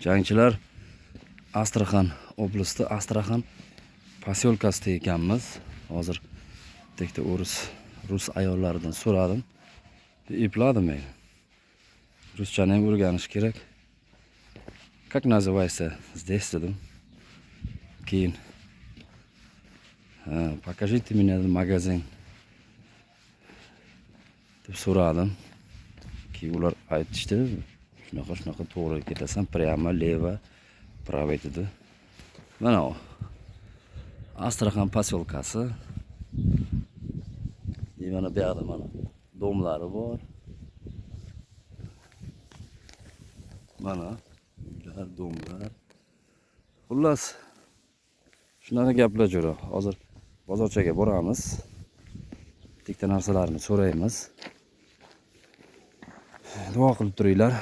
Jangchilar, Astraxan oblasti, Astraxan posyolkasida ekanmiz. Hozir bitta o'ris, rus ayollaridan so'radim. Epladim men. Ruschani ham o'rganish kerak. "Как называется здесь?" dedim. Keyin "Покажите меня магазин" deb so'radim. Keyin ular aytishdi, shunaqa shunaqa, to'g'ri ketasan, прямо, лево, право dedi. Mana Astraxan posyolkasi. И mana bu yoqda mana дом lari bor. Mana uylar, дом lar. Xullas, shunaqa gaplar, jo'ra. Hozir bozorchaga boramiz. Bitta narsalarni so'raymiz. Duo qilib turinglar.